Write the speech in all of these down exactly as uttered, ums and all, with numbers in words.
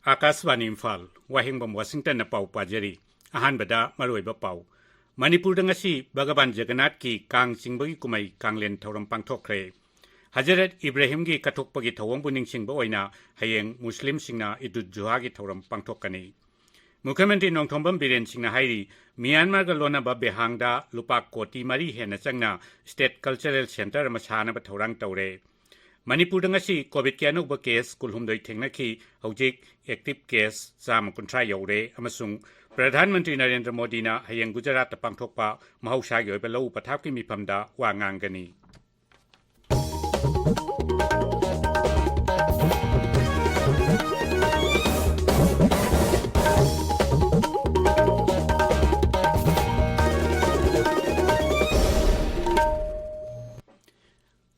ꯑꯥꯀꯥꯁꯕꯥꯅꯤ ꯏꯝꯐꯥꯜ, ꯋꯥꯍꯦꯡꯕꯝ ꯋꯥꯁꯤꯡꯇꯟꯅ ꯄꯥꯎ ꯄꯥꯖꯔꯤ꯫ ꯑꯍꯥꯟꯕꯗ ꯃꯔꯨꯑꯣꯏꯕ ꯄꯥꯎ꯫ ꯃꯅꯤꯄꯨꯔꯗ ꯉꯁꯤ ꯚꯒꯕꯥꯟ ꯖꯒꯟꯅꯥꯊꯀꯤ ꯀꯥꯡ ꯆꯤꯡꯕꯒꯤ ꯀꯨꯝꯍꯩ ꯀꯥꯡꯂꯦꯟ ꯊꯧꯔꯝ ꯄꯥꯡꯊꯣꯛꯈ꯭ꯔꯦ꯫ ꯍꯖꯔꯠ ꯏꯕ꯭ꯔꯥꯍꯤꯝꯒꯤ ꯀꯠꯊꯣꯛꯄꯒꯤ ꯊꯧꯑꯣꯡꯕꯨ ꯅꯤꯡꯁꯤꯡꯕ ꯑꯣꯏꯅ ꯍꯌꯦꯡ ꯃꯨꯁꯂꯤꯝꯁꯤꯡꯅ ꯏꯗꯨꯜ ꯖꯨꯍꯥꯒꯤ ꯊꯧꯔꯝ ꯄꯥꯡꯊꯣꯛꯀꯅꯤ꯫ ꯃꯨꯈ꯭ꯌ ꯃꯟꯇ꯭ꯔꯤ ꯅꯣꯡꯊꯣꯝꯕꯝ ꯕꯤꯔꯦꯟ ꯁꯤꯡꯅ ꯍꯥꯏꯔꯤ, ꯃ꯭ꯌꯥꯟꯃꯥꯔꯒ ꯂꯣꯟꯅꯕ ꯕꯦꯍꯥꯡꯗ ꯂꯨꯄꯥ ꯀꯣꯇꯤ ꯃꯔꯤ ꯍꯦꯟꯅ ꯆꯪꯅ ꯁ꯭ꯇꯦꯠ ꯀꯜꯆꯔꯦꯜ ꯁꯦꯟꯇꯔ ꯑꯃ ꯁꯥꯅꯕ ꯊꯧꯔꯥꯡ ꯇꯧꯔꯦ꯫ ꯃꯅꯤꯄꯨꯔꯗ ꯉꯁꯤ ꯀꯣꯚꯤꯗꯀꯤ ꯑꯅꯧꯕ ꯀꯦꯁ ꯀꯨꯟꯍꯨꯝꯗꯣꯏ ꯊꯦꯡꯅꯈꯤ꯫ ꯍꯧꯖꯤꯛ ꯑꯦꯛꯇꯤꯚ ꯀꯦꯁ ꯆꯥꯝꯃ ꯀꯨꯟꯊ꯭ꯔꯥ ꯌꯧꯔꯦ ꯑꯃꯁꯨꯡ ꯄ꯭ꯔꯙꯥꯟ ꯃꯟꯇ꯭ꯔꯤ ꯅꯔꯦꯟꯗ꯭ꯔ ꯃꯣꯗꯤꯅ ꯍꯌꯦꯡ ꯒꯨꯖꯔꯥꯠꯇ ꯄꯥꯡꯊꯣꯛꯄ ꯃꯍꯧꯁꯥꯒꯤ ꯑꯣꯏꯕ ꯂꯧ ꯄꯊꯥꯞꯀꯤ ꯃꯤꯐꯝꯗ ꯋꯥ ꯉꯥꯡꯒꯅꯤ꯫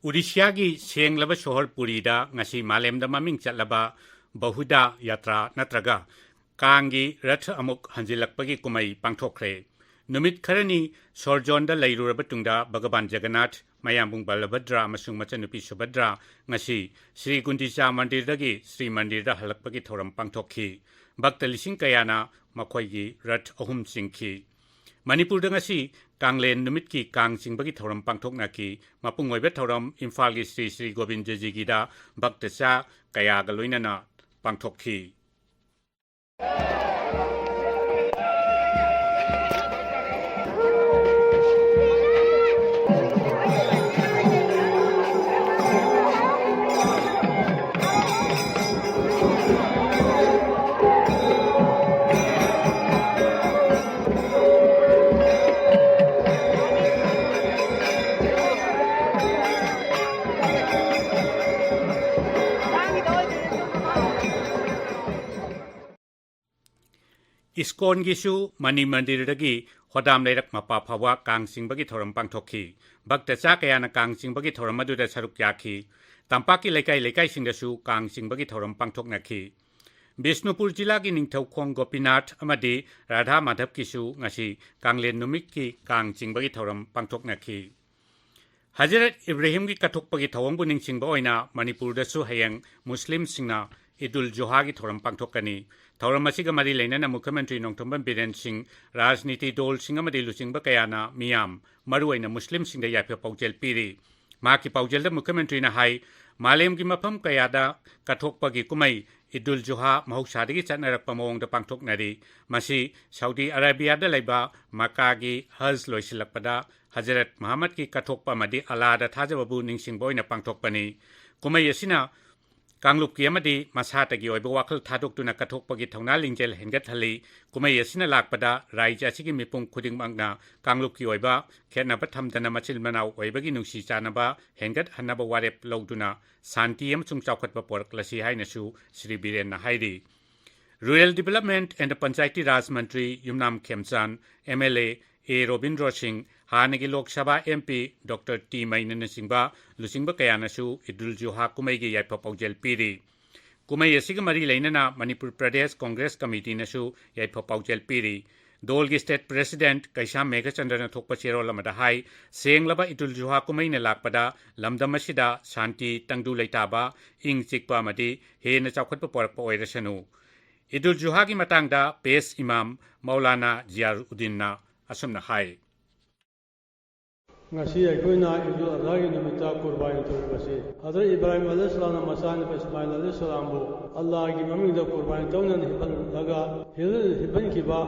ꯑꯣꯗꯤꯁꯥꯒꯤ ꯁꯦꯡꯂꯕ ꯁꯣꯍꯔ ꯄꯨꯔꯤꯗ ꯉꯁꯤ ꯃꯥꯂꯦꯝꯗ ꯃꯃꯤꯡ ꯆꯠꯂꯕ ꯕꯍꯨꯗꯥ ꯌꯥꯇ꯭ꯔꯥ ꯅꯠꯇ꯭ꯔꯒ ꯀꯥꯡꯒꯤ ꯔꯊ ꯑꯃꯨꯛ ꯍꯟꯖꯤꯜꯂꯛꯄꯒꯤ ꯀꯨꯝꯍꯩ ꯄꯥꯡꯊꯣꯛꯈ꯭ꯔꯦ꯫ ꯅꯨꯃꯤꯠ ꯈꯔꯅꯤ ꯁꯣꯔꯖꯣꯟꯗ ꯂꯩꯔꯨꯔꯕ ꯇꯨꯡꯗ ꯚꯒꯕꯥꯟ ꯖꯒꯟꯅꯥꯊ, ꯃꯌꯥꯝꯕꯨꯡ ꯕꯜꯂꯚꯗ꯭ꯔ ꯑꯃꯁꯨꯡ ꯃꯆꯟꯅꯨꯄꯤ ꯁꯨꯚꯗ꯭ꯔ ꯉꯁꯤ ꯁ꯭ꯔꯤ ꯒꯨꯟꯗꯤꯆꯥ ꯃꯟꯗꯤꯔꯗꯒꯤ ꯁ꯭ꯔꯤ ꯃꯟꯗꯤꯔꯗ ꯍꯜꯂꯛꯄꯒꯤ ꯊꯧꯔꯝ ꯄꯥꯡꯊꯣꯛꯈꯤ꯫ ꯚꯛꯇ ꯂꯤꯁꯤꯡ ꯀꯌꯥꯅ ꯃꯈꯣꯏꯒꯤ ꯔꯊ ꯑꯍꯨꯝ ꯆꯤꯡꯈꯤ꯫ ꯃꯅꯤꯄꯨꯔꯗ ꯉꯁꯤ ꯀꯥꯡꯂꯦꯟ ꯅꯨꯃꯤꯠꯀꯤ ꯀꯥꯡ ꯆꯤꯡꯕꯒꯤ ꯊꯧꯔꯝ ꯄꯥꯡꯊꯣꯛꯅꯈꯤ꯫ ꯃꯄꯨꯡ ꯑꯣꯏꯕ ꯊꯧꯔꯝ ꯏꯝꯐꯥꯜꯒꯤ ꯁ꯭ꯔꯤ ꯁ꯭ꯔꯤ ꯒꯣꯕꯤꯟꯗꯖꯤꯒꯤꯗ ꯚꯛꯇ ꯆꯥ ꯀꯌꯥꯒ ꯂꯣꯏꯅꯅ ꯄꯥꯡꯊꯣꯛꯈꯤ꯫ ꯏꯁꯀꯣꯟꯒꯤꯁꯨ ꯃꯅꯤ ꯃꯟꯗꯤꯔꯗꯒꯤ ꯍꯣꯗꯥꯝ ꯂꯩꯔꯛ ꯃꯄꯥ ꯐꯥꯎꯕ ꯀꯥꯡ ꯆꯤꯡꯕꯒꯤ ꯊꯧꯔꯝ ꯄꯥꯡꯊꯣꯛꯈꯤ꯫ ꯚꯛꯇ ꯆꯥ ꯀꯌꯥꯅ ꯀꯥꯡ ꯆꯤꯡꯕꯒꯤ ꯊꯧꯔꯝ ꯑꯗꯨꯗ ꯁꯔꯨꯛ ꯌꯥꯈꯤ꯫ ꯇꯝꯄꯥꯛꯀꯤ ꯂꯩꯀꯥꯏ ꯂꯩꯀꯥꯏꯁꯤꯡꯗꯁꯨ ꯀꯥꯡ ꯆꯤꯡꯕꯒꯤ ꯊꯧꯔꯝ ꯄꯥꯡꯊꯣꯛꯅꯈꯤ꯫ ꯕꯤꯁꯅꯨꯄꯨꯔ ꯖꯤꯂꯥꯒꯤ ꯅꯤꯡꯊꯧꯈꯣꯡ ꯒꯣꯄꯤꯅꯥꯊ ꯑꯃꯗꯤ ꯔꯥꯙꯥ ꯃꯥꯙꯕꯀꯤꯁꯨ ꯉꯁꯤ ꯀꯥꯡꯂꯦꯟ ꯅꯨꯃꯤꯠꯀꯤ ꯀꯥꯡ ꯆꯤꯡꯕꯒꯤ ꯊꯧꯔꯝ ꯄꯥꯡꯊꯣꯛꯅꯈꯤ꯫ ꯍꯖꯔꯠ ꯏꯕ꯭ꯔꯥꯍꯤꯝꯒꯤ ꯀꯠꯊꯣꯛꯄꯒꯤ ꯊꯧꯑꯣꯡꯕꯨ ꯅꯤꯡꯁꯤꯡꯕ ꯑꯣꯏꯅ ꯃꯅꯤꯄꯨꯔꯗꯁꯨ ꯍꯌꯦꯡ ꯃꯨꯁꯂꯤꯝꯁꯤꯡꯅ ꯏꯗꯨꯜ ꯖꯨꯍꯥꯒꯤ ꯊꯧꯔꯝ ꯄꯥꯡꯊꯣꯛꯀꯅꯤ꯫ ꯊꯧꯔꯝ ꯑꯁꯤꯒ ꯃꯔꯤ ꯂꯩꯅꯅ ꯃꯨꯈ꯭ꯌ ꯃꯟꯇ꯭ꯔꯤ ꯅꯣꯡꯊꯣꯝꯕꯝ ꯕꯤꯔꯦꯟ ꯁꯤꯡ, ꯔꯥꯖꯅꯤꯇꯤ ꯗꯣꯜꯁꯤꯡ ꯑꯃꯗꯤ ꯂꯨꯆꯤꯡꯕ ꯀꯌꯥꯅ ꯃꯤꯌꯥꯝ, ꯃꯔꯨꯑꯣꯏꯅ ꯃꯨꯁꯂꯤꯝꯁꯤꯡꯗ ꯌꯥꯏꯐ ꯄꯥꯎꯖꯦꯜ ꯄꯤꯔꯤ꯫ ꯃꯍꯥꯛꯀꯤ ꯄꯥꯎꯖꯦꯜꯗ ꯃꯨꯈ꯭ꯌ ꯃꯟꯇ꯭ꯔꯤꯅ ꯍꯥꯏ, ꯃꯥꯂꯦꯝꯒꯤ ꯃꯐꯝ ꯀꯌꯥꯗ ꯀꯠꯊꯣꯛꯄꯒꯤ ꯀꯨꯝꯍꯩ ꯏꯗꯨꯜ ꯖꯨꯍꯥ ꯃꯍꯧꯁꯥꯗꯒꯤ ꯆꯠꯅꯔꯛꯄ ꯃꯑꯣꯡꯗ ꯄꯥꯡꯊꯣꯛꯅꯔꯤ꯫ ꯃꯁꯤ ꯁꯥꯎꯗꯤ ꯑꯔꯥꯕꯤꯌꯥꯗ ꯂꯩꯕ ꯃꯀꯥꯒꯤ ꯍꯖ ꯂꯣꯏꯁꯤꯜꯂꯛꯄꯗ ꯍꯖꯔꯠ ꯃꯨꯍꯝꯃꯗꯀꯤ ꯀꯠꯊꯣꯛꯄ ꯑꯃꯗꯤ ꯑꯜꯂꯥꯗ ꯊꯥꯖꯕꯕꯨ ꯅꯤꯡꯁꯤꯡꯕ ꯑꯣꯏꯅ ꯄꯥꯡꯊꯣꯛꯄꯅꯤ꯫ ꯀꯨꯝꯍꯩ ꯑꯁꯤꯅ ꯀꯥꯡꯂꯨꯞꯀꯤ ꯑꯃꯗꯤ ꯃꯁꯥꯇꯒꯤ ꯑꯣꯏꯕ ꯋꯥꯈꯜ ꯊꯥꯗꯣꯛꯇꯨꯅ ꯀꯠꯊꯣꯛꯄꯒꯤ ꯊꯧꯅꯥ ꯂꯤꯡꯖꯦꯜ ꯍꯦꯟꯒꯠꯍꯜꯂꯤ꯫ ꯀꯨꯝꯍꯩ ꯑꯁꯤꯅ ꯂꯥꯛꯄꯗ ꯔꯥꯖ꯭ꯌ ꯑꯁꯤꯒꯤ ꯃꯤꯄꯨꯝ ꯈꯨꯗꯤꯡꯃꯛꯅ ꯀꯥꯡꯂꯨꯞꯀꯤ ꯑꯣꯏꯕ ꯈꯦꯠꯅꯕ ꯊꯝꯗꯅ ꯃꯆꯤꯟ ꯃꯅꯥꯎ ꯑꯣꯏꯕꯒꯤ ꯅꯨꯡꯁꯤ ꯆꯥꯟꯅꯕ ꯍꯦꯟꯒꯠꯍꯟꯅꯕ ꯋꯥꯔꯦꯞ ꯂꯧꯗꯨꯅ ꯁꯥꯟꯇꯤ ꯑꯃꯁꯨꯡ ꯆꯥꯎꯈꯠꯄ ꯄꯨꯔꯛꯂꯁꯤ ꯍꯥꯏꯅꯁꯨ ꯁ꯭ꯔꯤ ꯕꯤꯔꯦꯟꯅ ꯍꯥꯏꯔꯤ꯫ Rural Development and Panchayati Raj Mantri Yumnam ꯈꯦꯝꯆꯥꯟ, M L A ꯑꯦ ꯔꯣꯕꯤꯟꯗ꯭ꯔꯣ ꯁꯤꯡ, ꯍꯥꯟꯅꯒꯤ Lok Sabha M P doctor T ꯃꯩꯅꯅꯆꯤꯡꯕ ꯂꯨꯆꯤꯡꯕ ꯀꯌꯥꯅꯁꯨ ꯏꯗꯨꯜ ꯖꯨꯍꯥ ꯀꯨꯝꯍꯩꯒꯤ ꯌꯥꯏꯐ ꯄꯥꯎꯖꯦꯜ ꯄꯤꯔꯤ꯫ ꯀꯨꯝꯍꯩ ꯑꯁꯤꯒ ꯃꯔꯤ ꯂꯩꯅꯅ ꯃꯅꯤꯄꯨꯔ ꯄ꯭ꯔꯗꯦꯁ ꯀꯣꯡꯒ꯭ꯔꯦꯁ ꯀꯃꯤꯇꯤꯅꯁꯨ ꯌꯥꯏꯐ ꯄꯥꯎꯖꯦꯜ ꯄꯤꯔꯤ꯫ ꯗꯣꯜꯒꯤ ꯁ꯭ꯇꯦꯠ ꯄ꯭ꯔꯦꯁꯤꯗꯦꯟꯠ ꯀꯩꯁꯥꯝ ꯃꯦꯘꯆꯟꯗ꯭ꯔꯅ ꯊꯣꯛꯄ ꯆꯦꯔꯣꯜ ꯑꯃꯗ ꯍꯥꯏ, ꯁꯦꯡꯂꯕ ꯏꯗꯨꯜ ꯖꯨꯍꯥ ꯀꯨꯝꯍꯩꯅ ꯂꯥꯛꯄꯗ ꯂꯝꯗꯝ ꯑꯁꯤꯗ ꯁꯥꯟꯇꯤ, ꯇꯪꯗꯨ ꯂꯩꯇꯥꯕ, ꯏꯪ ꯆꯤꯛꯄ ꯑꯃꯗꯤ ꯍꯦꯟꯅ ꯆꯥꯎꯈꯠꯄ ꯄꯨꯔꯛꯄ ꯑꯣꯏꯔꯁꯅꯨ꯫ ꯏꯗꯨꯜ ꯖꯨꯍꯥꯒꯤ ꯃꯇꯥꯡꯗ ꯄꯦꯁ ꯏꯃꯥꯝ ꯃꯧꯂꯥꯅꯥ ꯖꯤꯌꯥꯔꯨꯗꯤꯟꯅ ꯑꯁꯨꯝꯅ ꯍꯥꯏ꯫ ꯉꯁꯤ ꯑꯩꯈꯣꯏꯅ ꯏꯗꯨꯜ ꯑꯖꯍꯥꯒꯤ ꯅꯨꯃꯤꯠꯇ ꯀꯨꯔꯕꯥꯅꯤ ꯇꯧꯔꯤꯕꯁꯤ ꯍꯖꯔꯠ ꯏꯕ꯭ꯔꯥꯍꯤꯝ ꯑꯂꯩꯍꯤꯁꯂꯥꯝꯅ ꯃꯆꯥꯅꯨꯄꯥ ꯏꯁꯃꯥꯏꯜ ꯑꯂꯩꯍꯤꯁꯂꯥꯝꯕꯨ ꯑꯜꯂꯥꯍꯒꯤ ꯃꯃꯤꯡꯗ ꯀꯨꯔꯕꯥꯅꯤ ꯇꯧꯅꯅ ꯍꯤꯞꯍꯜꯂꯒ ꯍꯤꯞꯍꯟꯈꯤꯕ,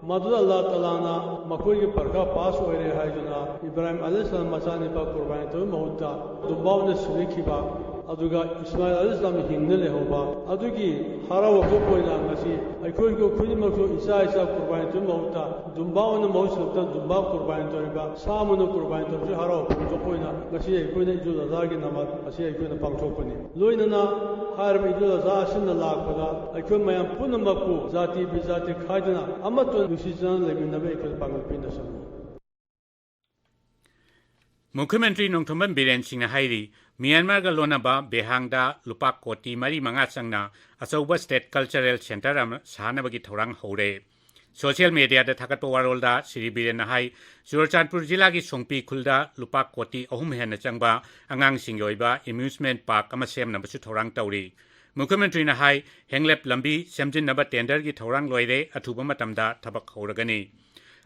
ꯃꯗꯨꯗ ꯑꯜꯂꯥꯍ ꯇꯥꯂꯥꯅ ꯃꯈꯣꯏꯒꯤ ꯄꯔꯈꯥ ꯄꯥꯁ ꯑꯣꯏꯔꯦ ꯍꯥꯏꯗꯨꯅ ꯏꯕ꯭ꯔꯥꯍꯤꯝ ꯑꯂꯩꯍꯤꯁꯂꯥꯝ ꯃꯆꯥꯅꯨꯄꯥ ꯀꯨꯔꯕꯥꯅꯤ ꯇꯧꯕꯒꯤ ꯃꯍꯨꯠꯇ ꯗꯨꯝꯕꯥ ꯑꯣꯏꯅ ꯁꯤꯕꯤꯈꯤꯕ, ꯑꯗꯨꯒ ꯏꯁꯃꯥꯏꯜ ꯑꯂꯩꯍꯤꯁꯂꯥꯝ ꯍꯤꯡꯅ ꯂꯩꯍꯧꯕ꯫ ꯑꯗꯨꯒꯤ ꯍꯔꯥꯎꯕ ꯄꯣꯛꯄ ꯑꯣꯏꯅ ꯉꯁꯤ ꯑꯩꯈꯣꯏ ꯈꯨꯗꯤꯡꯃꯛꯁꯨ ꯏꯆꯥ ꯏꯆꯥ ꯀꯨꯔꯕꯥꯅꯤ ꯇꯧꯕꯒꯤ ꯃꯍꯨꯠꯇ ꯗꯨꯝꯕꯥ ꯑꯣꯏꯅ ꯃꯍꯨꯠ ꯁꯤꯜꯂꯛꯇꯅ ꯗꯨꯝꯕꯥ ꯀꯨꯔꯕꯥꯅꯤ ꯇꯧꯔꯤꯕ, ꯁꯥ ꯑꯃꯅ ꯀꯨꯔꯕꯥꯅꯤ ꯇꯧꯔꯤꯕꯁꯤ ꯍꯔꯥꯎꯕ ꯐꯣꯡꯗꯣꯛꯄ ꯑꯣꯏꯅ ꯉꯁꯤ ꯑꯩꯈꯣꯏꯅ ꯏꯗꯨꯜ ꯑꯖꯍꯥꯒꯤ ꯅꯃꯥꯖ ꯑꯁꯤ ꯑꯩꯈꯣꯏꯅ ꯄꯥꯡꯊꯣꯛꯄꯅꯤ꯫ ꯂꯣꯏꯅꯅ ꯍꯥꯏꯔꯤꯕ ꯏꯗꯨꯜ ꯑꯖꯍꯥ ꯑꯁꯤꯅ ꯂꯥꯛꯄꯗ ꯑꯩꯈꯣꯏ ꯃꯌꯥꯝ ꯄꯨꯝꯅꯃꯛꯄꯨ ꯖꯥꯇꯤ ꯕꯤꯖꯥꯇꯤ ꯈꯥꯏꯗꯅ ꯑꯃꯠꯇ ꯅꯨꯡꯁꯤ ꯆꯥꯟꯅꯅ ꯂꯩꯃꯤꯟꯅꯕ ꯑꯩꯈꯣꯏꯗ ꯄꯥꯡꯒꯜ ꯄꯤꯅꯁꯅꯨ꯫ ꯃꯨꯈ꯭ꯌ ꯃꯟꯇ꯭ꯔꯤ ꯅꯣꯡꯊꯣꯝꯕꯝ ꯕꯤꯔꯦꯟ ꯁꯤꯡꯅ ꯍꯥꯏꯔꯤ, ꯃ꯭ꯌꯥꯟꯃꯥꯔꯒ ꯂꯣꯟꯅꯕ ꯕꯦꯍꯥꯡꯗ ꯂꯨꯄꯥ ꯀꯣꯇꯤ ꯃꯔꯤ ꯃꯉꯥ ꯆꯪꯅ ꯑꯆꯧꯕ ꯁ꯭ꯇꯦꯠ ꯀꯜꯆꯔꯦꯜ ꯁꯦꯟꯇꯔ ꯑꯃ ꯁꯥꯅꯕꯒꯤ ꯊꯧꯔꯥꯡ ꯍꯧꯔꯦ꯫ ꯁꯣꯁꯤꯌꯦꯜ ꯃꯦꯗꯤꯌꯥꯗ ꯊꯥꯒꯠꯄ ꯋꯥꯔꯣꯜꯗ ꯁ꯭ꯔꯤ ꯕꯤꯔꯦꯟꯅ ꯍꯥꯏ, ꯆꯨꯔꯆꯥꯟꯄꯨꯔ ꯖꯤꯂꯥꯒꯤ ꯁꯣꯡꯄꯤ ꯈꯨꯜꯗ ꯂꯨꯄꯥ ꯀꯣꯇꯤ ꯑꯍꯨꯝ ꯍꯦꯟꯅ ꯆꯪꯕ ꯑꯉꯥꯡꯁꯤꯡꯒꯤ ꯑꯣꯏꯕ ꯑꯦꯃ꯭ꯌꯨꯁꯃꯦꯟꯠ ꯄꯥꯔꯛ ꯑꯃ ꯁꯦꯝꯅꯕꯁꯨ ꯊꯧꯔꯥꯡ ꯇꯧꯔꯤ꯫ ꯃꯨꯈ꯭ꯌ ꯃꯟꯇ꯭ꯔꯤꯅ ꯍꯥꯏ, ꯍꯦꯡꯂꯦꯞ ꯂꯝꯕꯤ ꯁꯦꯝꯖꯤꯟꯅꯕ tenderꯒꯤ ꯊꯧꯔꯥꯡ ꯂꯣꯏꯔꯦ, ꯑꯊꯨꯕ ꯃꯇꯝꯗ ꯊꯕꯛ ꯍꯧꯔꯒꯅꯤ꯫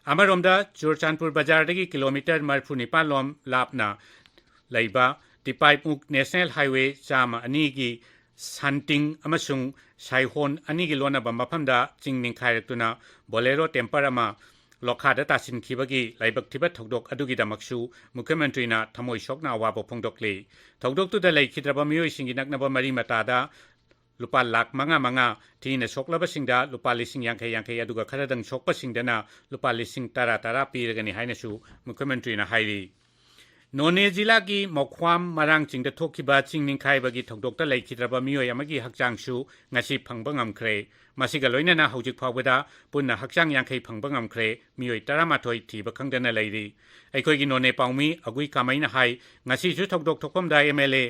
ꯑꯃꯔꯣꯝꯗ, ꯆꯨꯔꯆꯥꯟꯄꯨꯔ ꯕꯖꯥꯔꯗꯒꯤ kilometre ꯃꯔꯤꯐꯨ ꯅꯤꯄꯥꯟ ꯂꯣꯝ ꯂꯥꯞꯅ ꯂꯩꯕ ꯇꯤꯄꯥꯏꯃꯨꯛ National Highway ꯆꯥꯝꯃ ꯑꯅꯤꯒꯤ ꯁꯟꯇꯤꯡ ꯑꯃꯁꯨꯡ ꯁꯥꯏꯍꯣꯟ ꯑꯅꯤꯒꯤ ꯂꯣꯟꯅꯕ ꯃꯐꯝꯗ ꯆꯤꯡ ꯅꯤꯡꯈꯥꯏꯔꯛꯇꯨꯅ Bolero temper ꯑꯃ ꯂꯣꯈꯥꯗ ꯇꯥꯁꯤꯟꯈꯤꯕꯒꯤ ꯂꯥꯏꯕꯛ ꯊꯤꯕ ꯊꯧꯗꯣꯛ ꯑꯗꯨꯒꯤꯗꯃꯛꯁꯨ ꯃꯨꯈ꯭ꯌ ꯃꯟꯇ꯭ꯔꯤꯅ ꯊꯃꯣꯏ ꯁꯣꯛꯅ ꯑꯋꯥꯕ ꯐꯣꯡꯗꯣꯛꯂꯤ꯫ ꯊꯧꯗꯣꯛꯇꯨꯗ ꯂꯩꯈꯤꯗ꯭ꯔꯕ ꯃꯤꯑꯣꯏꯁꯤꯡꯒꯤ ꯅꯛꯅꯕ ꯃꯔꯤ ꯃꯇꯥꯗ ꯂꯨꯄꯥ ꯂꯥꯈ ꯃꯉꯥ ꯃꯉꯥ, ꯊꯤꯅ ꯁꯣꯛꯂꯕꯁꯤꯡꯗ ꯂꯨꯄꯥ ꯂꯤꯁꯤꯡ ꯌꯥꯡꯈꯩ ꯌꯥꯡꯈꯩ, ꯑꯗꯨꯒ ꯈꯔꯗꯪ ꯁꯣꯛꯄꯁꯤꯡꯗꯅ ꯂꯨꯄꯥ ꯂꯤꯁꯤꯡ ꯇꯔꯥ ꯇꯔꯥ ꯄꯤꯔꯒꯅꯤ ꯍꯥꯏꯅꯁꯨ ꯃꯨꯈ꯭ꯌ ꯃꯟꯇ꯭ꯔꯤꯅ ꯍꯥꯏꯔꯤ꯫ ꯅꯣꯅꯦ ꯖꯤꯂꯥꯒꯤ ꯃꯧꯈ꯭ꯋꯥꯝ ꯃꯔꯥꯡ ꯆꯤꯡꯗ ꯊꯣꯛꯈꯤꯕ ꯆꯤꯡ ꯅꯤꯡꯈꯥꯏꯕꯒꯤ ꯊꯧꯗꯣꯛꯇ ꯂꯩꯈꯤꯗ꯭ꯔꯕ ꯃꯤꯑꯣꯏ ꯑꯃꯒꯤ ꯍꯛꯆꯥꯡꯁꯨ ꯉꯁꯤ ꯐꯪꯕ ꯉꯝꯈ꯭ꯔꯦ꯫ ꯃꯁꯤꯒ ꯂꯣꯏꯅꯅ ꯍꯧꯖꯤꯛ ꯐꯥꯎꯕꯗ ꯄꯨꯟꯅ ꯍꯛꯆꯥꯡ ꯌꯥꯡꯈꯩ ꯐꯪꯕ ꯉꯝꯈ꯭ꯔꯦ, ꯃꯤꯑꯣꯏ ꯇꯔꯥꯃꯥꯊꯣꯏ ꯊꯤꯕ ꯈꯪꯗꯅ ꯂꯩꯔꯤ꯫ ꯑꯩꯈꯣꯏꯒꯤ ꯅꯣꯅꯦ ꯄꯥꯎꯃꯤ ꯑꯒꯨꯏ ꯀꯥꯃꯩꯅ ꯍꯥꯏ, ꯉꯁꯤꯁꯨ ꯊꯧꯗꯣꯛ ꯊꯣꯛꯐꯝꯗ MLA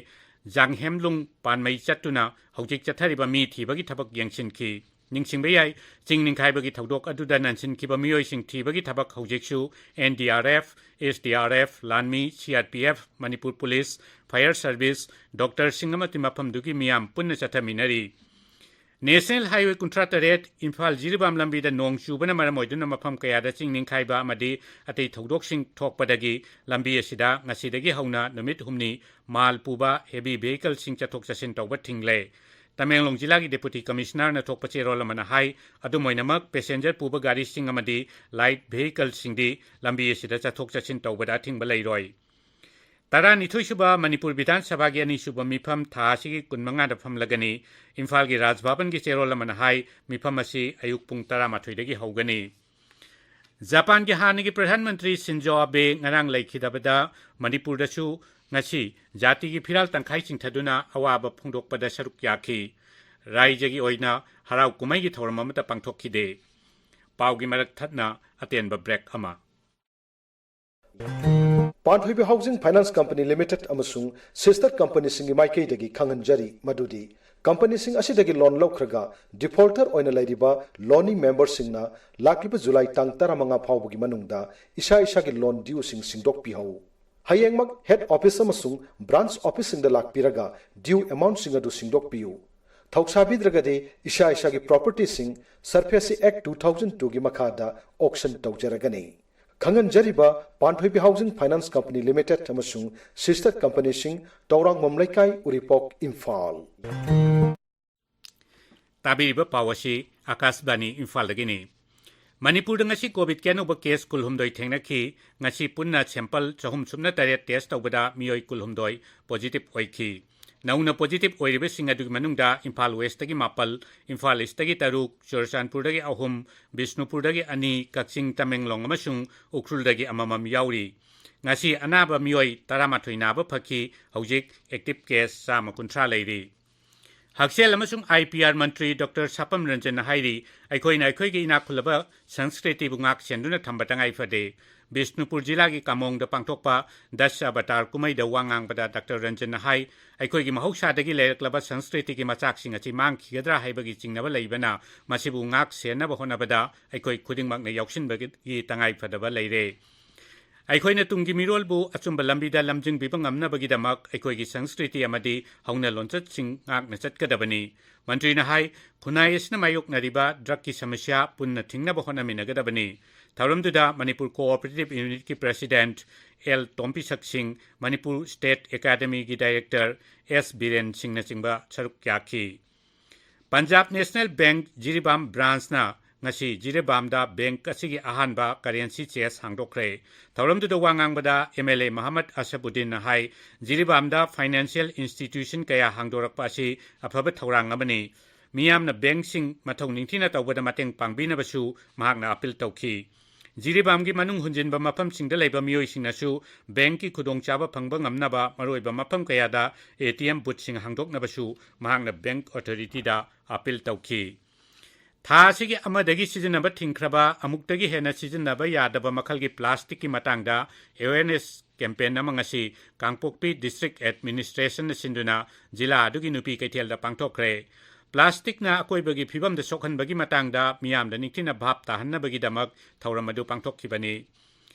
ꯖꯥꯡꯍꯦꯝꯂꯨꯡ ꯄꯥꯟꯃꯩ ꯆꯠꯇꯨꯅ ꯍꯧꯖꯤꯛ ꯆꯠꯊꯔꯤꯕ ꯃꯤ ꯊꯤꯕꯒꯤ ꯊꯕꯛ ꯌꯦꯡꯁꯤꯟꯈꯤ꯫ ꯅꯤꯡꯁꯤꯡꯕ ꯌꯥꯏ, ꯆꯤꯡ ꯅꯤꯡꯈꯥꯏꯕꯒꯤ ꯊꯧꯗꯣꯛ ꯑꯗꯨꯗ ꯅꯟꯁꯤꯟꯈꯤꯕ ꯃꯤꯑꯣꯏꯁꯤꯡ ꯊꯤꯕꯒꯤ ꯊꯕꯛ ꯍꯧꯖꯤꯛꯁꯨ NDRF, SDRF, ꯂꯥꯟꯃꯤ, CRPF, Manipur police, fire service, doctorꯁꯤꯡ ꯑꯃꯗꯤ ꯃꯐꯝꯗꯨꯒꯤ ꯃꯤꯌꯥꯝ ꯄꯨꯟꯅ ꯆꯠꯊꯃꯤꯟꯅꯔꯤ꯫ National Highway ꯀꯨꯟꯊ꯭ꯔꯥ ꯇꯔꯦꯠ ꯏꯝꯐꯥꯜ ꯖꯤꯔꯤꯕꯥꯝ ꯂꯝꯕꯤꯗ ꯅꯣꯡ ꯆꯨꯕꯅ ꯃꯔꯝ ꯑꯣꯏꯗꯨꯅ ꯃꯐꯝ ꯀꯌꯥꯗ ꯆꯤꯡ ꯅꯤꯡꯈꯥꯏꯕ ꯑꯃꯗꯤ ꯑꯇꯩ ꯊꯧꯗꯣꯛꯁꯤꯡ ꯊꯣꯛꯄꯗꯒꯤ ꯂꯝꯕꯤ ꯑꯁꯤꯗ ꯉꯁꯤꯗꯒꯤ ꯍꯧꯅ ꯅꯨꯃꯤꯠ ꯍꯨꯝꯅꯤ ꯃꯥꯜ ꯄꯨꯕ heavy vehicleꯁꯤꯡ ꯆꯠꯊꯣꯛ ꯆꯠꯁꯤꯟ ꯇꯧꯕ ꯊꯤꯡꯂꯦ꯫ ꯇꯃꯦꯡꯂꯣꯡ ꯖꯤꯂꯥꯒꯤ Deputy Commissionerꯅ ꯊꯣꯛꯄ ꯆꯦꯔꯣꯜ ꯑꯃꯅ ꯍꯥꯏ, ꯑꯗꯨꯝ ꯑꯣꯏꯅꯃꯛ passenger ꯄꯨꯕ ꯒꯥꯔꯤꯁꯤꯡ ꯑꯃꯗꯤ light vehicleꯁꯤꯡꯗꯤ ꯂꯝꯕꯤ ꯑꯁꯤꯗ ꯆꯠꯊꯣꯛ ꯆꯠꯁꯤꯟ ꯇꯧꯕꯗ ꯑꯊꯤꯡꯕ ꯂꯩꯔꯣꯏ꯫ ꯇꯔꯥꯅꯤꯊꯣꯏ ꯁꯨꯕ ꯃꯅꯤꯄꯨꯔ ꯕꯤꯙꯥꯟ ꯁꯚꯥꯒꯤ ꯑꯅꯤꯁꯨꯕ ꯃꯤꯐꯝ ꯊꯥ ꯑꯁꯤꯒꯤ ꯀꯨꯟꯃꯉꯥꯗ ꯐꯝꯂꯒꯅꯤ꯫ ꯏꯝꯐꯥꯜꯒꯤ ꯔꯥꯖ ꯚꯕꯟꯒꯤ ꯆꯦꯔꯣꯜ ꯑꯃꯅ ꯍꯥꯏ, ꯃꯤꯐꯝ ꯑꯁꯤ ꯑꯌꯨꯛ ꯄꯨꯡ ꯇꯔꯥꯃꯥꯊꯣꯏꯗꯒꯤ ꯍꯧꯒꯅꯤ꯫ ꯖꯄꯥꯟꯒꯤ ꯍꯥꯟꯅꯒꯤ ꯄ꯭ꯔꯙꯥꯟ ꯃꯟꯇ꯭ꯔꯤ ꯁꯤꯟꯖꯣ ꯑꯕꯦ ꯉꯔꯥꯡ ꯂꯩꯈꯤꯗꯕꯗ ꯃꯅꯤꯄꯨꯔꯗꯁꯨ ꯉꯁꯤ ꯖꯥꯇꯤꯒꯤ ꯐꯤꯔꯥꯜ ꯇꯪꯈꯥꯏ ꯆꯤꯡꯊꯗꯨꯅ ꯑꯋꯥꯕ ꯐꯣꯡꯗꯣꯛꯄꯗ ꯁꯔꯨꯛ ꯌꯥꯈꯤ꯫ ꯔꯥꯏꯖꯒꯤ ꯑꯣꯏꯅ ꯍꯔꯥꯎ ꯀꯨꯝꯍꯩꯒꯤ ꯊꯧꯔꯝ ꯑꯃꯠꯇ ꯄꯥꯡꯊꯣꯛꯈꯤꯗꯦ꯫ ꯄꯥꯎꯒꯤ ꯃꯔꯛ ꯊꯠꯅ ꯑꯇꯦꯟꯕ break ꯑꯃ꯫ ꯄꯥꯟꯊꯣꯏꯕꯤ Housing Finance Company Limited ꯑꯃꯁꯨꯡ sister companyꯁꯤꯡꯒꯤ ꯃꯥꯏꯀꯩꯗꯒꯤ ꯈꯪꯍꯟꯖꯔꯤ ꯃꯗꯨꯗꯤ, companyꯁꯤꯡ ꯑꯁꯤꯗꯒꯤ loan ꯂꯧꯈ꯭ꯔꯒ defaulter ꯑꯣꯏꯅ ꯂꯩꯔꯤꯕ loanee memberꯁꯤꯡꯅ ꯂꯥꯛꯂꯤꯕ July ꯇꯥꯡ ꯇꯔꯥꯃꯉꯥ ꯐꯥꯎꯕꯒꯤ ꯃꯅꯨꯡꯗ ꯏꯁꯥ ꯏꯁꯥꯒꯤ loan dueꯁꯤꯡ ꯁꯤꯡꯗꯣꯛꯄꯤꯍꯧ꯫ ꯍꯌꯦꯡꯃꯛ head office ꯑꯃꯁꯨꯡ branch officeꯁꯤꯡꯗ ꯂꯥꯛꯄꯤꯔꯒ due amountꯁꯤꯡ ꯑꯗꯨ ꯁꯤꯡꯗꯣꯛꯄꯤꯌꯨ꯫ ꯊꯧꯁꯥꯕꯤꯗ꯭ꯔꯒꯗꯤ ꯏꯁꯥ ꯏꯁꯥꯒꯤ propertyꯁꯤꯡ SURFACE Act two thousand twoꯒꯤ ꯃꯈꯥꯗ auction ꯇꯧꯖꯔꯒꯅꯤ꯫ ꯈꯪꯍꯟꯖꯔꯤꯕ ꯄꯥꯟꯊꯣꯏꯕꯤ Housing Finance Company Limited ꯑꯃꯁꯨꯡ sister companyꯁꯤꯡ, ꯇꯧꯔꯥꯡꯕꯝ ꯂꯩꯀꯥꯏ, ꯎꯔꯤꯄꯣꯛ, ꯏꯝꯐꯥꯜ꯫ ꯇꯥꯕꯤꯔꯤꯕ ꯄꯥꯎ ꯑꯁꯤ ꯑꯀꯥꯁꯕꯥꯅꯤ ꯏꯝꯐꯥꯜꯗꯒꯤꯅꯤ꯫ ꯃꯅꯤꯄꯨꯔꯗ ꯉꯁꯤ COVID-ꯀꯤ ꯑꯅꯧꯕ case ꯀꯨꯟꯍꯨꯝꯗꯣꯏ ꯊꯦꯡꯅꯈꯤ꯫ ꯉꯁꯤ ꯄꯨꯟꯅ sample ꯆꯍꯨꯝ ꯁꯨꯞꯅ ꯇꯔꯦꯠ test ꯇꯧꯕꯗ ꯃꯤꯑꯣꯏ ꯀꯨꯟꯍꯨꯝꯗꯣꯏ positive ꯑꯣꯏꯈꯤ꯫ ꯅꯧꯅ positive ꯑꯣꯏꯔꯤꯕꯁꯤꯡ ꯑꯗꯨꯒꯤ ꯃꯅꯨꯡꯗ ꯏꯝꯐꯥꯜ Westꯇꯒꯤ ꯃꯥꯄꯜ, ꯏꯝꯐꯥꯜ Eastꯇꯒꯤ ꯇꯔꯨꯛ, ꯆꯨꯔꯆꯥꯟꯄꯨꯔꯗꯒꯤ ꯑꯍꯨꯝ, ꯕꯤꯁꯅꯨꯄꯨꯔꯗꯒꯤ ꯑꯅꯤ, ꯀꯛꯆꯤꯡ, ꯇꯃꯦꯡꯂꯣꯡ ꯑꯃꯁꯨꯡ ꯎꯈ꯭ꯔꯨꯜꯗꯒꯤ ꯑꯃꯃꯝ ꯌꯥꯎꯔꯤ꯫ ꯉꯁꯤ ꯑꯅꯥꯕ ꯃꯤꯑꯣꯏ ꯇꯔꯥꯃꯥꯊꯣꯏ ꯅꯥꯕ ꯐꯈꯤ꯫ ꯍꯧꯖꯤꯛ active case ꯆꯥꯝꯃ ꯀꯨꯟꯊ꯭ꯔꯥ ꯂꯩꯔꯤ꯫ ꯍꯛꯁꯦꯜ ꯑꯃꯁꯨꯡ IPR ꯃꯟꯇ꯭ꯔꯤ ꯗꯣꯛꯇꯔ ꯁꯥꯄꯝ ꯔꯟꯖꯟꯅ ꯍꯥꯏꯔꯤ, ꯑꯩꯈꯣꯏꯅ ꯑꯩꯈꯣꯏꯒꯤ ꯏꯅꯥꯛ ꯈꯨꯜꯂꯕ ꯁꯪꯁꯀ꯭ꯔꯤꯇꯤꯕꯨ ꯉꯥꯛ ꯁꯦꯟꯗꯨꯅ ꯊꯝꯕ ꯇꯉꯥꯏ ꯐꯗꯦ꯫ ꯕꯤꯁꯅꯨꯄꯨꯔ ꯖꯤꯂꯥꯒꯤ ꯀꯥꯃꯣꯡꯗ ꯄꯥꯡꯊꯣꯛꯄ ꯗꯁ ꯑꯕꯇꯥꯔ ꯀꯨꯝꯍꯩꯗ ꯋꯥ ꯉꯥꯡꯕꯗ ꯗꯥꯛꯇꯔ ꯔꯟꯖꯟꯅ ꯍꯥꯏ, ꯑꯩꯈꯣꯏꯒꯤ ꯃꯍꯧꯁꯥꯗꯒꯤ ꯂꯩꯔꯛꯂꯕ ꯁꯪꯁꯀ꯭ꯔꯤꯇꯤꯒꯤ ꯃꯆꯥꯛꯁꯤꯡ ꯑꯁꯤ ꯃꯥꯡꯈꯤꯒꯗ꯭ꯔꯥ ꯍꯥꯏꯕꯒꯤ ꯆꯤꯡꯅꯕ ꯂꯩꯕꯅ, ꯃꯁꯤꯕꯨ ꯉꯥꯛ ꯁꯦꯟꯅꯕ ꯍꯣꯠꯅꯕꯗ ꯑꯩꯈꯣꯏ ꯈꯨꯗꯤꯡꯃꯛꯅ ꯌꯥꯎꯁꯤꯟꯕꯒꯤ ꯇꯉꯥꯏ ꯐꯗꯕ ꯂꯩꯔꯦ꯫ ꯑꯩꯈꯣꯏꯅ ꯇꯨꯡꯒꯤ ꯃꯤꯔꯣꯜꯕꯨ ꯑꯆꯨꯝꯕ ꯂꯝꯕꯤꯗ ꯂꯝꯖꯤꯡꯕꯤꯕ ꯉꯝꯅꯕꯒꯤꯗꯃꯛ ꯑꯩꯈꯣꯏꯒꯤ ꯁꯪꯁꯀ꯭ꯔꯤꯇꯤ ꯑꯃꯗꯤ ꯍꯧꯅ ꯂꯣꯟꯆꯠꯁꯤꯡ ꯉꯥꯛꯅ ꯆꯠꯀꯗꯕꯅꯤ꯫ ꯃꯟꯇ꯭ꯔꯤꯅ ꯍꯥꯏ, ꯈꯨꯟꯅꯥꯏ ꯑꯁꯤꯅ ꯃꯥꯌꯣꯛꯅꯔꯤꯕ drugꯀꯤ ꯁꯃꯁ꯭ꯌꯥ ꯄꯨꯟꯅ ꯊꯤꯡꯅꯕ ꯍꯣꯠꯅꯃꯤꯟꯅꯒꯗꯕꯅꯤ꯫ ꯊꯧꯔꯝꯗꯨꯗ ꯃꯅꯤꯄꯨꯔ Cooperative Unitꯀꯤ President ꯑꯦꯜ ꯇꯣꯝꯕꯤꯁꯛ ꯁꯤꯡ, ꯃꯅꯤꯄꯨꯔ State Academyꯒꯤ Director ꯑꯦꯁ ꯕꯤꯔꯦꯟ ꯁꯤꯡꯅꯆꯤꯡꯕ ꯁꯔꯨꯛ ꯌꯥꯈꯤ꯫ ꯄꯟꯖꯥꯕ ꯅꯦꯁꯅꯦꯜ ꯕꯦꯡꯛ ꯖꯤꯔꯤꯕꯥꯝ branchꯅ ꯉꯁꯤ ꯖꯤꯔꯤꯕꯥꯝꯗ ꯕꯦꯡꯛ ꯑꯁꯤꯒꯤ ꯑꯍꯥꯟꯕ currency chest ꯍꯥꯡꯗꯣꯛꯈ꯭ꯔꯦ꯫ ꯊꯧꯔꯝꯗꯨꯗ ꯋꯥ ꯉꯥꯡꯕꯗ MLA ꯃꯍꯃꯗ ꯑꯁꯕꯨꯗꯗꯤꯟꯅ ꯍꯥꯏ, ꯖꯤꯔꯤꯕꯥꯝꯗ financial institution ꯀꯌꯥ ꯍꯥꯡꯗꯣꯔꯛꯄ ꯑꯁꯤ ꯑꯐꯕ ꯊꯧꯔꯥꯡ ꯑꯃꯅꯤ꯫ ꯃꯤꯌꯥꯝꯅ ꯕꯦꯡꯛꯁꯤꯡ ꯃꯊꯧ ꯅꯤꯡꯊꯤꯅ ꯇꯧꯕꯗ ꯃꯇꯦꯡ ꯄꯥꯡꯕꯤꯅꯕꯁꯨ ꯃꯍꯥꯛꯅ appeal ꯇꯧꯈꯤ꯫ ꯖꯤꯔꯤꯕꯥꯝꯒꯤ ꯃꯅꯨꯡ ꯍꯨꯟꯖꯤꯟꯕ ꯃꯐꯝꯁꯤꯡꯗ ꯂꯩꯕ ꯃꯤꯑꯣꯏꯁꯤꯡꯅꯁꯨ ꯕꯦꯡꯛꯀꯤ ꯈꯨꯗꯣꯡꯆꯥꯕ ꯐꯪꯕ ꯉꯝꯅꯕ ꯃꯔꯨꯑꯣꯏꯕ ꯃꯐꯝ ꯀꯌꯥꯗ ATM boothꯁꯤꯡ ꯍꯥꯡꯗꯣꯛꯅꯕꯁꯨ ꯃꯍꯥꯛꯅ ꯕꯦꯡꯛ authorityꯗ appeal ꯇꯧꯈꯤ꯫ ꯊꯥ ꯑꯁꯤꯒꯤ ꯑꯃꯗꯒꯤ ꯁꯤꯖꯤꯟꯅꯕ ꯊꯤꯡꯈ꯭ꯔꯕ, ꯑꯃꯨꯛꯇꯒꯤ ꯍꯦꯟꯅ ꯁꯤꯖꯤꯟꯅꯕ ꯌꯥꯗꯕ ꯃꯈꯜꯒꯤ plasticꯀꯤ ꯃꯇꯥꯡꯗ awareness campaign ꯑꯃ ꯉꯁꯤ ꯀꯥꯡꯄꯣꯛꯄꯤ District Administrationꯅ ꯁꯤꯟꯗꯨꯅ ꯖꯤꯂꯥ ꯑꯗꯨꯒꯤ ꯅꯨꯄꯤ ꯀꯩꯊꯦꯜꯗ ꯄꯥꯡꯊꯣꯛꯈ꯭ꯔꯦ꯫ Plasticꯅ ꯑꯀꯣꯏꯕꯒꯤ ꯐꯤꯕꯝꯗ ꯁꯣꯛꯍꯟꯕꯒꯤ ꯃꯇꯥꯡꯗ ꯃꯤꯌꯥꯝꯗ ꯅꯤꯡꯊꯤꯅ ꯚꯥꯞ ꯇꯥꯍꯟꯅꯕꯒꯤꯗꯃꯛ ꯊꯧꯔꯝ ꯑꯗꯨ ꯄꯥꯡꯊꯣꯛꯈꯤꯕꯅꯤ꯫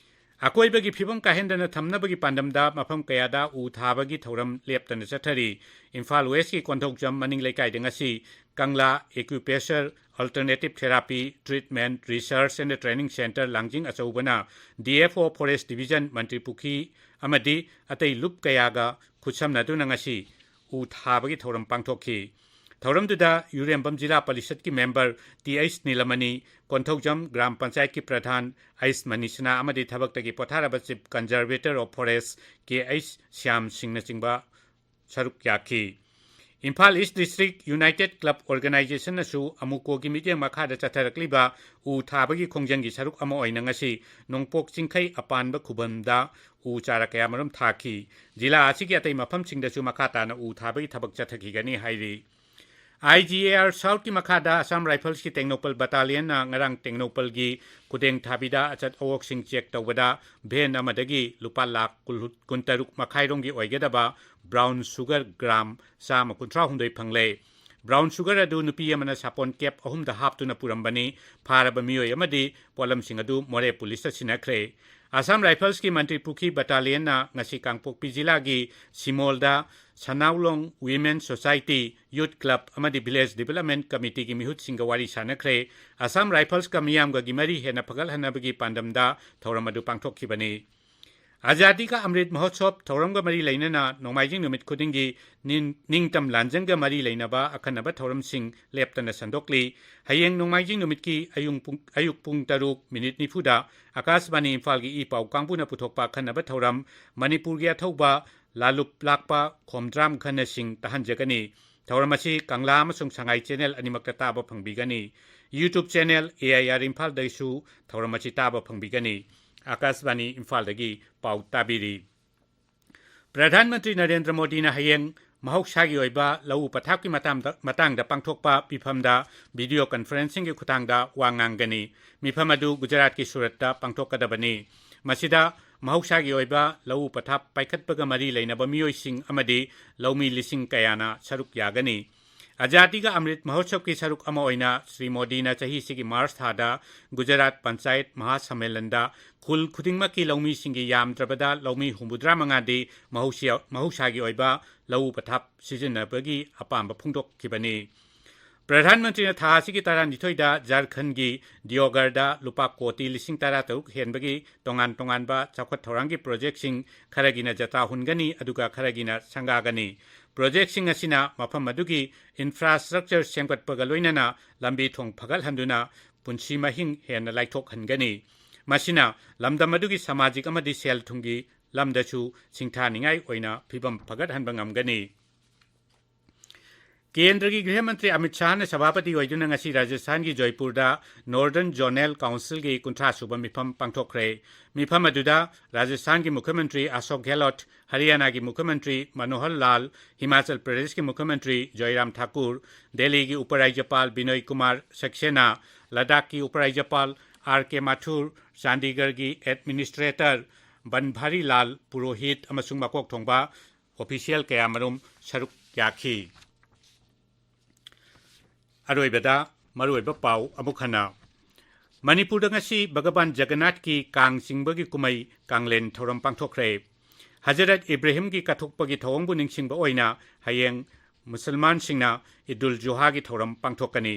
ꯑꯀꯣꯏꯕꯒꯤ ꯐꯤꯕꯝ ꯀꯥꯏꯍꯟꯗꯅ ꯊꯝꯅꯕꯒꯤ ꯄꯥꯟꯗꯝꯗ ꯃꯐꯝ ꯀꯌꯥꯗ ꯎ ꯊꯥꯕꯒꯤ ꯊꯧꯔꯝ ꯂꯦꯞꯇꯅ ꯆꯠꯊꯔꯤ꯫ ꯏꯝꯐꯥꯜ ꯋꯦꯁꯀꯤ ꯀꯣꯟꯊꯧꯖꯝ ꯃꯅꯤꯡ ꯂꯩꯀꯥꯏꯗ ꯉꯁꯤ ꯀꯪꯂꯥ Acupuncture Alternative Therapy Treatment Research and Training Centre ꯂꯥꯡꯖꯤꯡ ꯑꯆꯧꯕꯅ D F O Forest Division, ꯃꯟꯇ꯭ꯔꯤ ꯄꯨꯈ꯭ꯔꯤ ꯑꯃꯗꯤ ꯑꯇꯩ ꯂꯨꯞ ꯀꯌꯥꯒ ꯈꯨꯠꯁꯝꯅꯗꯨꯅ ꯉꯁꯤ ꯎ ꯊꯥꯕꯒꯤ ꯊꯧꯔꯝ ꯄꯥꯡꯊꯣꯛꯈꯤ꯫ ꯊꯧꯔꯝꯗꯨꯗ ꯌꯨꯔꯦꯝꯕꯝ ꯖꯤꯂꯥ ꯄꯔꯤꯁꯠꯀꯤ member T H ꯅꯤꯂꯃꯅꯤ, Konthoujam gram ꯄꯟꯆꯥꯌꯠꯀꯤ ꯄ꯭ꯔꯙꯥꯟ ꯑꯩꯆ ꯃꯅꯤꯁꯅꯥ ꯑꯃꯗꯤ ꯊꯕꯛꯇꯒꯤ ꯄꯣꯊꯥꯔꯕ Chief Conservator of Forest K H Shyam ꯁꯤꯡꯅꯆꯤꯡꯕ ꯁꯔꯨꯛ ꯌꯥꯈꯤ꯫ Imphal east district united club ꯑꯣꯔꯒꯅꯥꯏꯖꯦꯁꯟꯅꯁꯨ ꯑꯃꯨꯀꯣꯒꯤ ꯃꯤꯠꯌꯦꯡ ꯃꯈꯥꯗ ꯆꯠꯊꯔꯛꯂꯤꯕ ꯎ ꯊꯥꯕꯒꯤ ꯈꯣꯡꯖꯪꯒꯤ ꯁꯔꯨꯛ ꯑꯃ ꯑꯣꯏꯅ ꯉꯁꯤ ꯅꯣꯡꯄꯣꯛ ꯆꯤꯡꯈꯩ ꯑꯄꯥꯟꯕ ꯈꯨꯕꯝꯗ ꯎ ꯆꯥꯔꯥ ꯀꯌꯥꯃꯔꯨꯝ ꯊꯥꯈꯤ꯫ ꯖꯤꯂꯥ ꯑꯁꯤꯒꯤ ꯑꯇꯩ ꯃꯐꯝꯁꯤꯡꯗꯁꯨ ꯃꯈꯥ ꯇꯥꯅ ꯎ ꯊꯥꯕꯒꯤ ꯊꯕꯛ ꯆꯠꯊꯈꯤꯒꯅꯤ ꯍꯥꯏꯔꯤ꯫ ꯑꯥꯏ ꯖꯤ ꯑꯦ ꯑꯥꯔ ꯁꯥꯎꯠꯀꯤ ꯃꯈꯥꯗ ꯑꯁꯥꯝ ꯔꯥꯏꯐꯜꯁꯀꯤ ꯇꯦꯡꯅꯧꯄꯜ ꯕꯇꯥꯂꯤꯌꯟꯅ ꯉꯔꯥꯡ ꯇꯦꯡꯅꯧꯄꯜꯒꯤ ꯈꯨꯗꯦꯡ ꯊꯥꯕꯤꯗ ꯑꯆꯠ ꯑꯋꯣꯛꯁꯤꯡ ꯆꯦꯛ ꯇꯧꯕꯗ ꯚꯦꯟ ꯑꯃꯗꯒꯤ ꯂꯨꯄꯥ ꯂꯥꯈ ꯀꯨꯟꯇꯔꯨꯛ ꯃꯈꯥꯏꯔꯣꯝꯒꯤ ꯑꯣꯏꯒꯗꯕ ꯕ꯭ꯔꯥꯎꯟ ꯁꯨꯒꯔ ꯒ꯭ꯔꯥꯝ ꯆꯥꯝꯃ ꯀꯨꯟꯊ꯭ꯔꯥ ꯍꯨꯝꯗꯣꯏ ꯐꯪꯂꯦ꯫ ꯕ꯭ꯔꯥꯎꯟ ꯁꯨꯒꯔ ꯑꯗꯨ ꯅꯨꯄꯤ ꯑꯃꯅ ꯁꯥꯄꯣꯟ ꯀꯦꯞ ꯑꯍꯨꯝꯗ ꯍꯥꯞꯇꯨꯅ ꯄꯨꯔꯝꯕꯅꯤ꯫ ꯐꯥꯔꯕ ꯃꯤꯑꯣꯏ ꯑꯃꯗꯤ ꯄꯣꯠꯂꯝꯁꯤꯡ ꯑꯗꯨ ꯃꯣꯔꯦ ꯄꯨꯂꯤꯁꯇ ꯁꯤꯟꯅꯈ꯭ꯔꯦ꯫ ꯑꯁꯥꯝ ꯔꯥꯏꯐꯜꯁꯀꯤ ꯃꯟꯇ꯭ꯔꯤ ꯄꯨꯈ꯭ꯔꯤ ꯕꯇꯥꯂꯤꯌꯟꯅ ꯉꯁꯤ ꯀꯥꯡꯄꯣꯛꯄꯤ ꯖꯤꯂꯥꯒꯤ ꯁꯤꯃꯣꯜꯗ ꯁꯅꯥꯎꯂꯣꯡ ꯋꯤꯃꯦꯟ ꯁꯣꯁꯥꯏꯇꯤ, ꯌꯨꯠ ꯀ꯭ꯂꯕ ꯑꯃꯗꯤ ꯚꯤꯂꯦꯖ ꯗꯤꯕꯦꯂꯞꯃꯦꯟ ꯀꯃꯤꯇꯤꯒꯤ ꯃꯤꯍꯨꯠꯁꯤꯡꯒ ꯋꯥꯔꯤ ꯁꯥꯅꯈ꯭ꯔꯦ꯫ ꯑꯁꯥꯝ ꯔꯥꯏꯐꯜꯁꯀ ꯃꯤꯌꯥꯝꯒꯒꯤ ꯃꯔꯤ ꯍꯦꯟꯅ ꯐꯒꯠꯍꯟꯅꯕꯒꯤ ꯄꯥꯟꯗꯝꯗ ꯊꯧꯔꯝ ꯑꯗꯨ ꯄꯥꯡꯊꯣꯛꯈꯤꯕꯅꯤ꯫ ꯑꯖꯥꯗꯤ ꯀꯥ ꯑꯃ꯭ꯔꯤꯠ ꯃꯍꯣꯠꯁꯣꯞ ꯊꯧꯔꯝꯒ ꯃꯔꯤ ꯂꯩꯅꯅ ꯅꯣꯡꯃꯥꯏꯖꯤꯡ ꯅꯨꯃꯤꯠ ꯈꯨꯗꯤꯡꯒꯤ ꯅꯤꯡ-, ꯅꯤꯡꯇꯝ ꯂꯥꯟꯖꯪꯒ ꯃꯔꯤ ꯂꯩꯅꯕ ꯑꯈꯟꯅꯕ ꯊꯧꯔꯝꯁꯤꯡ ꯂꯦꯞꯇꯅ ꯁꯟꯗꯣꯛꯂꯤ꯫ ꯍꯌꯦꯡ ꯅꯣꯡꯃꯥꯏꯖꯤꯡ ꯅꯨꯃꯤꯠꯀꯤ ꯑꯌꯨꯡ ꯄꯨꯡ, ꯑꯌꯨꯛ ꯄꯨꯡ ꯇꯔꯨꯛ ꯃꯤꯅꯤꯠ ꯅꯤꯐꯨꯗ ꯑꯀꯥꯁꯕꯥꯅꯤ ꯏꯝꯐꯥꯜꯒꯤ ꯏ ꯄꯥꯎ ꯀꯥꯡꯕꯨꯅ ꯄꯨꯊꯣꯛꯄ ꯑꯈꯟꯅꯕ ꯊꯧꯔꯝ ꯃꯅꯤꯄꯨꯔꯒꯤ ꯑꯊꯧꯕ ꯂꯥꯂꯨꯞ ꯂꯥꯛꯄ ꯈꯣꯝꯗ꯭ꯔꯥꯝ ꯈꯟꯅꯁꯤꯡ ꯇꯥꯍꯟꯖꯒꯅꯤ꯫ ꯊꯧꯔꯝ ꯑꯁꯤ ꯀꯪꯂꯥ ꯑꯃꯁꯨꯡ ꯁꯉꯥꯏ ꯆꯦꯅꯦꯜ ꯑꯅꯤꯃꯛꯇ ꯇꯥꯕ ꯐꯪꯕꯤꯒꯅꯤ꯫ YouTube channel A I R ꯏꯝꯐꯥꯜꯗꯁꯨ ꯊꯧꯔꯝ ꯑꯁꯤ ꯇꯥꯕ ꯐꯪꯕꯤꯒꯅꯤ꯫ ꯑꯀꯥꯁꯕꯥꯅꯤ ꯏꯝꯐꯥꯜꯗꯒꯤ ꯄꯥꯎ ꯇꯥꯕꯤꯔꯤ꯫ ꯄ꯭ꯔꯙꯥꯟ ꯃꯟꯇ꯭ꯔꯤ ꯅꯔꯦꯟꯗ꯭ꯔ ꯃꯣꯗꯤꯅ ꯍꯌꯦꯡ ꯃꯍꯧꯁꯥꯒꯤ ꯑꯣꯏꯕ ꯂꯧꯎ ꯄꯊꯥꯞꯀꯤ ꯃꯇꯥꯡꯗ, ꯃꯇꯥꯡꯗ ꯄꯥꯡꯊꯣꯛꯄ ꯃꯤꯐꯝꯗ video conferencingꯒꯤ ꯈꯨꯠꯊꯥꯡꯗ ꯋꯥ ꯉꯥꯡꯒꯅꯤ꯫ ꯃꯤꯐꯝ ꯑꯗꯨ ꯒꯨꯖꯔꯥꯠꯀꯤ ꯁꯨꯔꯠꯇ ꯄꯥꯡꯊꯣꯛꯀꯗꯕꯅꯤ꯫ ꯃꯁꯤꯗ ꯃꯍꯧꯁꯥꯒꯤ ꯑꯣꯏꯕ ꯂꯧꯎ ꯄꯊꯥꯞ ꯄꯥꯏꯈꯠꯄꯒ ꯃꯔꯤ ꯂꯩꯅꯕ ꯃꯤꯑꯣꯏꯁꯤꯡ ꯑꯃꯗꯤ ꯂꯧꯃꯤ ꯂꯤꯁꯤꯡ ꯀꯌꯥꯅ ꯁꯔꯨꯛ ꯌꯥꯒꯅꯤ꯫ ꯑꯖꯥꯗꯤ ꯀꯥ ꯑꯃ꯭ꯔꯤꯠ ꯃꯍꯣꯠꯁꯕꯀꯤ ꯁꯔꯨꯛ ꯑꯃ ꯑꯣꯏꯅ ꯁ꯭ꯔꯤ ꯃꯣꯗꯤꯅ ꯆꯍꯤꯁꯤꯒꯤ ꯃꯥꯔꯆ ꯊꯥꯗ ꯒꯨꯖꯔꯥꯠ ꯄꯟꯆꯥꯌꯠ ꯃꯍꯥꯁꯝꯃꯦꯂꯟꯗ ꯈꯨꯜ ꯈꯨꯗꯤꯡꯃꯛꯀꯤ ꯂꯧꯃꯤꯁꯤꯡꯒꯤ ꯌꯥꯝꯗ꯭ꯔꯕꯗ ꯂꯧꯃꯤ ꯍꯨꯝꯐꯨꯇꯔꯥ ꯃꯉꯥꯗꯤ ꯃꯍꯧꯁꯤ-, ꯃꯍꯧꯁꯥꯒꯤ ꯑꯣꯏꯕ ꯂꯧꯎ ꯄꯊꯥꯞ ꯁꯤꯖꯤꯟꯅꯕꯒꯤ ꯑꯄꯥꯝꯕ ꯐꯣꯡꯗꯣꯛꯈꯤꯕꯅꯤ꯫ ꯄ꯭ꯔꯙꯥꯟ ꯃꯟꯇ꯭ꯔꯤꯅ ꯊꯥ ꯑꯁꯤꯒꯤ ꯇꯔꯥꯅꯤꯊꯣꯏꯗ ꯖꯥꯔꯈꯟꯒꯤ ꯗꯤꯌꯣꯒꯔꯗ ꯂꯨꯄꯥ ꯀꯣꯇꯤ ꯂꯤꯁꯤꯡ ꯇꯔꯥꯇꯔꯨꯛ ꯍꯦꯟꯕꯒꯤ ꯇꯣꯉꯥꯟ ꯇꯣꯉꯥꯟꯕ ꯆꯥꯎꯈꯠ ꯊꯧꯔꯥꯡꯒꯤ ꯄ꯭ꯔꯣꯖꯦꯛꯁꯤꯡ ꯈꯔꯒꯤꯅ ꯖꯇꯥ ꯍꯨꯟꯒꯅꯤ, ꯑꯗꯨꯒ ꯈꯔꯒꯤꯅ ꯁꯪꯒꯥꯒꯅꯤ꯫ ꯄ꯭ꯔꯣꯖꯦꯛꯁꯤꯡ ꯑꯁꯤꯅ ꯃꯐꯝ ꯑꯗꯨꯒꯤ ꯏꯟꯐ꯭ꯔꯥꯁ꯭ꯇ꯭ꯔꯛꯆꯔ ꯁꯦꯝꯒꯠꯄꯒ ꯂꯣꯏꯅꯅ ꯂꯝꯕꯤ ꯊꯣꯡ ꯐꯒꯠꯍꯟꯗꯨꯅ ꯄꯨꯟꯁꯤ ꯃꯍꯤꯡ ꯍꯦꯟꯅ ꯂꯥꯏꯊꯣꯛꯍꯟꯒꯅꯤ꯫ ꯃꯁꯤꯅ ꯂꯝꯗꯝ ꯑꯗꯨꯒꯤ ꯁꯃꯥꯖꯤꯛ ꯑꯃꯗꯤ ꯁꯦꯜ ꯊꯨꯝꯒꯤ ꯂꯝꯗꯁꯨ ꯁꯤꯡꯊꯥꯅꯤꯡꯉꯥꯏ ꯑꯣꯏꯅ ꯐꯤꯕꯝ ꯐꯒꯠꯍꯟꯕ ꯉꯝꯒꯅꯤ꯫ ꯀꯦꯟꯗ꯭ꯔꯒꯤ ꯒ꯭ꯔꯤꯍ ꯃꯟꯇ꯭ꯔꯤ ꯑꯃꯤꯠ ꯁꯥꯍꯅ ꯁꯚꯥꯄꯇꯤ ꯑꯣꯏꯗꯨꯅ ꯉꯁꯤ ꯔꯥꯖꯁꯊꯥꯟꯒꯤ ꯖꯣꯏꯄꯨꯔꯗ ꯅꯣꯔꯗꯔꯟ ꯖꯣꯅꯦꯜ ꯀꯥꯎꯟꯁꯤꯜꯒꯤ ꯀꯨꯟꯊ꯭ꯔꯥ ꯁꯨꯕ ꯃꯤꯐꯝ ꯄꯥꯡꯊꯣꯛꯈ꯭ꯔꯦ꯫ ꯃꯤꯐꯝ ꯑꯗꯨꯗ ꯔꯥꯖꯁꯊꯥꯟꯒꯤ ꯃꯨꯈ꯭ꯌ ꯃꯟꯇ꯭ꯔꯤ ꯑꯁꯣꯛ ꯒꯦꯍꯂꯣꯠ, ꯍꯔꯤꯌꯥꯅꯥꯒꯤ ꯃꯨꯈ꯭ꯌ ꯃꯟꯇ꯭ꯔꯤ ꯃꯅꯣꯍꯔ ꯂꯥꯜ, ꯍꯤꯃꯥꯆꯜ ꯄ꯭ꯔꯗꯦꯁꯀꯤ ꯃꯨꯈ꯭ꯌ ꯃꯟꯇ꯭ꯔꯤ ꯖꯣꯏꯔꯥꯝ ꯊꯥꯀꯨꯔ, ꯗꯦꯜꯂꯤꯒꯤ ꯎꯄꯔꯥꯖ꯭ꯌꯄꯥꯜ ꯕꯤꯅꯣꯏ ꯀꯨꯃꯥꯔ ꯁꯛꯁꯦꯅꯥ, ꯂꯗꯥꯈꯀꯤ ꯎꯄꯔꯥꯖ꯭ꯌꯄꯥꯜ ꯑꯥꯔ ꯀꯦ ꯃꯥꯊꯨꯔ, ꯆꯥꯟꯗꯤꯒꯔꯒꯤ ꯑꯦꯗꯃꯤꯅꯤꯁꯇ꯭ꯔꯦꯇꯔ ꯕꯟꯚꯥꯔꯤꯂꯥꯜ ꯄꯨꯔꯣꯍꯤꯠ ꯑꯃꯁꯨꯡ ꯃꯀꯣꯛ ꯊꯣꯡꯕ ꯑꯣꯐꯤꯁꯤꯌꯦꯜ ꯀꯌꯥꯃꯔꯨꯝ ꯁꯔꯨꯛ ꯌꯥꯈꯤ꯫ ꯑꯔꯣꯏꯕꯗ ꯃꯔꯨꯑꯣꯏꯕ ꯄꯥꯎ ꯑꯃꯨꯛ ꯍꯟꯅ꯫ ꯃꯅꯤꯄꯨꯔꯗ ꯉꯁꯤ ꯚꯒꯕꯥꯟ ꯖꯒꯟꯅꯥꯊꯀꯤ ꯀꯥꯡ ꯆꯤꯡꯕꯒꯤ ꯀꯨꯝꯍꯩ ꯀꯥꯡꯂꯦꯟ ꯊꯧꯔꯝ ꯄꯥꯡꯊꯣꯛꯈ꯭ꯔꯦ꯫ ꯍꯖꯔꯠ ꯏꯕ꯭ꯔꯥꯍꯤꯝꯒꯤ ꯀꯠꯊꯣꯛꯄꯒꯤ ꯊꯧꯑꯣꯡꯕꯨ ꯅꯤꯡꯁꯤꯡꯕ ꯑꯣꯏꯅ ꯍꯌꯦꯡ ꯃꯨꯁꯜꯃꯥꯟꯁꯤꯡꯅ ꯏꯗꯨꯜ ꯖꯨꯍꯥꯒꯤ ꯊꯧꯔꯝ ꯄꯥꯡꯊꯣꯛꯀꯅꯤ꯫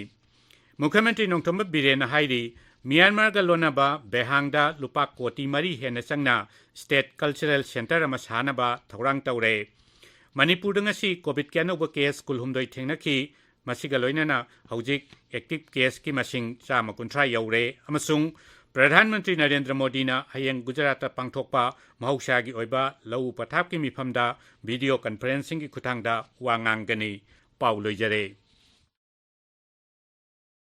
ꯃꯨꯈ꯭ꯌ ꯃꯟꯇ꯭ꯔꯤ ꯅꯣꯡꯊꯣꯝꯕꯝ ꯕꯤꯔꯦꯟꯅ ꯍꯥꯏꯔꯤ, ꯃ꯭ꯌꯥꯟꯃꯥꯔꯒ ꯂꯣꯟꯅꯕ ꯕꯦꯍꯥꯡꯗ ꯂꯨꯄꯥ ꯀꯣꯇꯤ ꯃꯔꯤ ꯍꯦꯟꯅ ꯆꯪꯅ ꯁ꯭ꯇꯦꯠ ꯀꯜꯆꯔꯦꯜ ꯁꯦꯟꯇꯔ ꯑꯃ ꯁꯥꯅꯕ ꯊꯧꯔꯥꯡ ꯇꯧꯔꯦ꯫ ꯃꯅꯤꯄꯨꯔꯗ ꯉꯁꯤ ꯀꯣꯚꯤꯗꯀꯤ ꯑꯅꯧꯕ ꯀꯦꯁ ꯀꯨꯟꯍꯨꯝꯗꯣꯏ ꯊꯦꯡꯅꯈꯤ꯫ ꯃꯁꯤꯒ ꯂꯣꯏꯅꯅ ꯍꯧꯖꯤꯛ ꯑꯦꯛꯇꯤꯚ ꯀꯦꯁꯀꯤ ꯃꯁꯤꯡ ꯆꯥꯝꯃ ꯀꯨꯟꯊ꯭ꯔꯥ ꯌꯧꯔꯦ ꯑꯃꯁꯨꯡ ꯄ꯭ꯔꯙꯥꯟ ꯃꯟꯇ꯭ꯔꯤ ꯅꯔꯦꯟꯗ꯭ꯔ ꯃꯣꯗꯤꯅ ꯍꯌꯦꯡ ꯒꯨꯖꯔꯥꯠꯇ ꯄꯥꯡꯊꯣꯛꯄ ꯃꯍꯧꯁꯥꯒꯤ ꯑꯣꯏꯕ ꯂꯧꯎ ꯄꯊꯥꯞꯀꯤ ꯃꯤꯐꯝꯗ ꯚꯤꯗꯤꯑꯣ ꯀꯟꯐꯔꯦꯟꯁꯤꯡꯒꯤ ꯈꯨꯠꯊꯥꯡꯗ ꯋꯥ ꯉꯥꯡꯒꯅꯤ꯫ ꯄꯥꯎ ꯂꯣꯏꯖꯔꯦ꯫